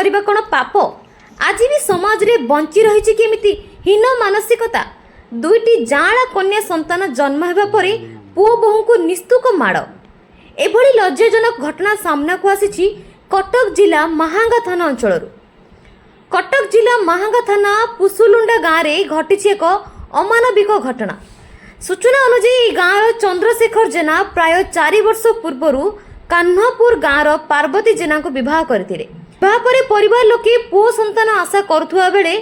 କରିବା କ'ଣ ପାପ? ଆଜି ବି ସମାଜରେ ବଞ୍ଚି ରହିଛି କେମିତି ହୀନ ମାନସିକତା? ଦୁଇଟି ଯାଆଁଳା କନ୍ୟା ସନ୍ତାନ ଜନ୍ମ ହେବା ପରେ ପୁଅ ବୋହୂଙ୍କୁ ନିସ୍ତୁକ ମାଡ଼। ଏଭଳି ଲଜ୍ଜାଜନକ ଘଟଣା ସାମ୍ନାକୁ ଆସିଛି କଟକ ଜିଲ୍ଲା ମାହାଙ୍ଗା ଥାନା ଅଞ୍ଚଳରୁ। କଟକ ଜିଲ୍ଲା ମାହାଙ୍ଗା ଥାନା ପୁସୁଲୁଣ୍ଡା ଗାଁରେ ଘଟିଛି ଏକ ଅମାନବିକ ଘଟଣା। ସୂଚନା ଅନୁଯାୟୀ, ଏହି ଗାଁର ଚନ୍ଦ୍ରଶେଖର ଜେନା ପ୍ରାୟ 4 ବର୍ଷ ପୂର୍ବରୁ କାହ୍ନପୁର ଗାଁର ପାର୍ବତୀ ଜେନାଙ୍କୁ ବିବାହ କରିଥିଲେ। ବିବାହ ପରେ ପରିବାର ଲୋକେ ପୁଅ ସନ୍ତାନ ଆଶା କରୁଥିବା ବେଳେ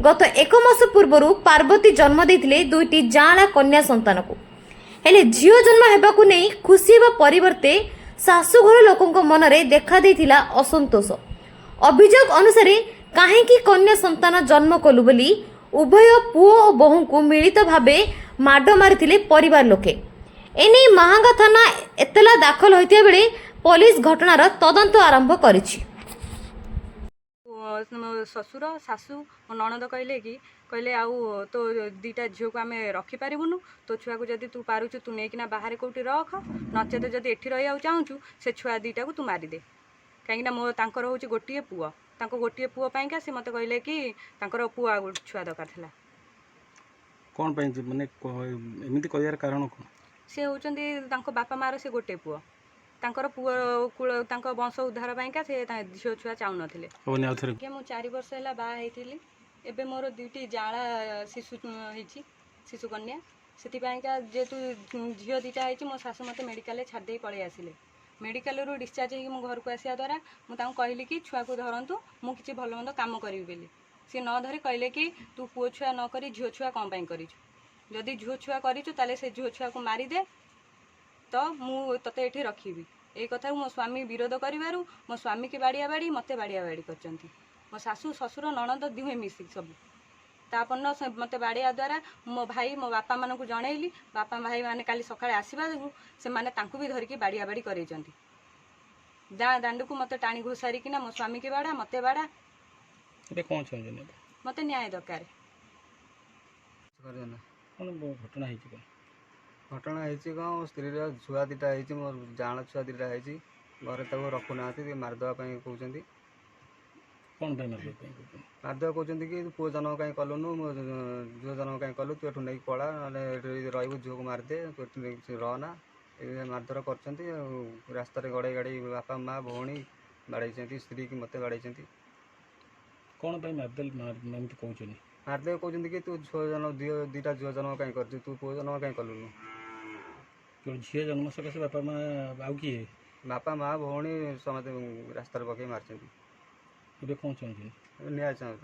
ଗତ ଏକ ମାସ ପୂର୍ବରୁ ପାର୍ବତୀ ଜନ୍ମ ଦେଇଥିଲେ ଦୁଇଟି ଯାଆଁଳା କନ୍ୟା ସନ୍ତାନକୁ। ହେଲେ ଝିଅ ଜନ୍ମ ହେବାକୁ ନେଇ ଖୁସି ହେବା ପରିବର୍ତ୍ତେ ଶାଶୁଘର ଲୋକଙ୍କ ମନରେ ଦେଖାଦେଇଥିଲା ଅସନ୍ତୋଷ। ଅଭିଯୋଗ ଅନୁସାରେ, କାହିଁକି କନ୍ୟା ସନ୍ତାନ ଜନ୍ମ କଲୁ ବୋଲି ଉଭୟ ପୁଅ ଓ ବୋହୂଙ୍କୁ ମିଳିତ ଭାବେ ମାଡ଼ ମାରିଥିଲେ ପରିବାର ଲୋକେ। ଏନେଇ ମାହାଙ୍ଗା ଥାନା ଏତଲା ଦାଖଲ ହୋଇଥିବା ବେଳେ ପୋଲିସ ଘଟଣାର ତଦନ୍ତ ଆରମ୍ଭ କରିଛି। ମୋ ଶ୍ୱଶୁର, ଶାଶୁ, ମୋ ନଣନ୍ଦ କହିଲେ କି, କହିଲେ, ଆଉ ତୋ ଦୁଇଟା ଝିଅକୁ ଆମେ ରଖିପାରିବୁନୁ। ତୋ ଛୁଆକୁ ଯଦି ତୁ ପାରୁଛୁ, ତୁ ନେଇକିନା ବାହାରେ କେଉଁଠି ରଖ, ନଚେତ ଯଦି ଏଠି ରହିବାକୁ ଚାହୁଁଛୁ, ସେ ଛୁଆ ଦୁଇଟାକୁ ତୁ ମାରିଦେ। କାହିଁକିନା ମୋ ତାଙ୍କର ହେଉଛି ଗୋଟିଏ ପୁଅ। ତାଙ୍କ ଗୋଟିଏ ପୁଅ ପାଇଁକା ସେ ମୋତେ କହିଲେ କି ତାଙ୍କର ପୁଅ ଆଉ ଗୋଟେ ଛୁଆ ଦରକାର ଥିଲା। କ'ଣ ପାଇଁ ଯେ ମାନେ ଏମିତି କହିବାର କାରଣ କ'ଣ? ସେ ହେଉଛନ୍ତି ତାଙ୍କ ବାପା ମାଆର ସେ ଗୋଟେ ପୁଅ। ତାଙ୍କର ପୁଅ କୂଳ, ତାଙ୍କ ବଂଶ ଉଦ୍ଧାର ପାଇଁକା ସେ ଝିଅ ଛୁଆ ଚାହୁଁନଥିଲେ। ହବନି ଆଉ ଥରେ। ଆଜ୍ଞା, ମୁଁ 4 ବର୍ଷ ହେଲା ବାହା ହେଇଥିଲି। ଏବେ ମୋର ଦୁଇଟି ଯାଆଁଳା ଶିଶୁ ହେଇଛି, ଶିଶୁ କନ୍ୟା। ସେଥିପାଇଁକା ଯେହେତୁ ଝିଅ ଦୁଇଟା ହେଇଛି, ମୋ ଶାଶୁ ମୋତେ ମେଡ଼ିକାଲରେ ଛାଡ଼ି ଦେଇ ପଳେଇ ଆସିଲେ। ମେଡ଼ିକାଲରୁ ଡିସଚାର୍ଜ ହେଇକି ମୁଁ ଘରକୁ ଆସିବା ଦ୍ୱାରା ମୁଁ ତାଙ୍କୁ କହିଲି କି ଛୁଆକୁ ଧରନ୍ତୁ, ମୁଁ କିଛି ଭଲ ମନ୍ଦ କାମ କରିବି ବୋଲି। ସିଏ ନ ଧରି କହିଲେ କି ତୁ ପୁଅ ଛୁଆ ନ କରି ଝିଅ ଛୁଆ କ'ଣ ପାଇଁ କରିଛୁ? ଯଦି ଝିଅ ଛୁଆ କରିଛୁ, ତାହେଲେ ସେ ଝିଅ ଛୁଆକୁ ମାରିଦେ, ତ ମୁଁ ତୋତେ ଏଠି ରଖିବି। ଏଇ କଥାକୁ ମୋ ସ୍ୱାମୀ ବିରୋଧ କରିବାରୁ ମୋ ସ୍ୱାମୀକି ବାଡ଼ିଆ ବାଡ଼ି, ମୋତେ ବାଡ଼ିଆ ବାଡ଼ି କରିଛନ୍ତି। ମୋ ଶାଶୁ, ଶ୍ୱଶୁର, ନଣନ୍ଦ ଦୁହେଁ ମିଶିକି ସବୁ। ତାପରଦିନ ସେ ମୋତେ ବାଡ଼ିଆ ଦ୍ୱାରା ମୋ ଭାଇ, ମୋ ବାପାମାନଙ୍କୁ ଜଣେଇଲି। ବାପା ଭାଇମାନେ କାଲି ସକାଳେ ଆସିବା ଯୋଗୁଁ ସେମାନେ ତାଙ୍କୁ ବି ଧରିକି ବାଡ଼ିଆ ବାଡ଼ି କରେଇଛନ୍ତି। ଗାଁ ଦାଣ୍ଡକୁ ମୋତେ ଟାଣି ଘୋଷାରିକିନା ମୋ ସ୍ୱାମୀକି ବାଡ଼ା, ମୋତେ ବାଡ଼ା। ଏବେ କ'ଣ ଚାହୁଁଛନ୍ତି ଆପଣ? ମୋତେ ନ୍ୟାୟ ଦରକାର। କରିବେନା। କ'ଣ ଘଟଣା ହେଇଛି କ'ଣ? ଘଟଣା ହେଇଛି କ'ଣ, ମୋ ସ୍ତ୍ରୀର ଛୁଆ ଦୁଇଟା ହେଇଛି, ମୋର ଯାଆଁଳା ଛୁଆ ଦୁଇଟା ହେଇଛି। ଘରେ ତାକୁ ରଖୁନାହାନ୍ତି, ଟିକେ ମାରିଦେବା ପାଇଁ କହୁଛନ୍ତି। କ'ଣ ପାଇଁ ମାରିବା ପାଇଁ କହୁଛନ୍ତି? ମାରିଦେବା କହୁଛନ୍ତି କି ପୁଅ ଜନ୍ମ କାହିଁ କଲୁନୁ, ମୋ ଝିଅ ଜନ୍ମ କାହିଁ କଲୁ, ତୁ ଏଠୁ ନେଇକି ପଳା, ନହେଲେ ଏଠି ରହିବୁ, ଝିଅକୁ ମାରିଦେ, ତୁ ଏଠୁ ନେଇକି ରହନା। ଏ ମାରଧର କରୁଛନ୍ତି ଆଉ ରାସ୍ତାରେ ଗଡ଼େଇ ଗାଡ଼େଇ ବାପା, ମା, ଭଉଣୀ ବାଡ଼େଇଛନ୍ତି, ସ୍ତ୍ରୀକି ମୋତେ ବାଡ଼େଇଛନ୍ତି। କ'ଣ ପାଇଁ ମାରିଦେଲେ ଏମିତି କହୁଛନ୍ତି? ମାରିଦେବେ କହୁଛନ୍ତି କି ତୁ ଝିଅ ଜନ୍ମ, ଦୁଇଟା ଝିଅ ଜନ୍ମ କାହିଁ କରିଛୁ, ତୁ ପୁଅ ଜନ୍ମ କାହିଁ କଲୁନୁ? କେବଳ ଝିଅ ଜନ୍ମ ସକାଶେ ବାପା ମା ଆଉ କିଏ? ବାପା, ମା, ଭଉଣୀ ସମସ୍ତେ ରାସ୍ତାରେ ପକେଇ ମାରିଛନ୍ତି। ଏବେ କ'ଣ ଚାହୁଁଛନ୍ତି? ନ୍ୟାୟ ଚାହୁଁ।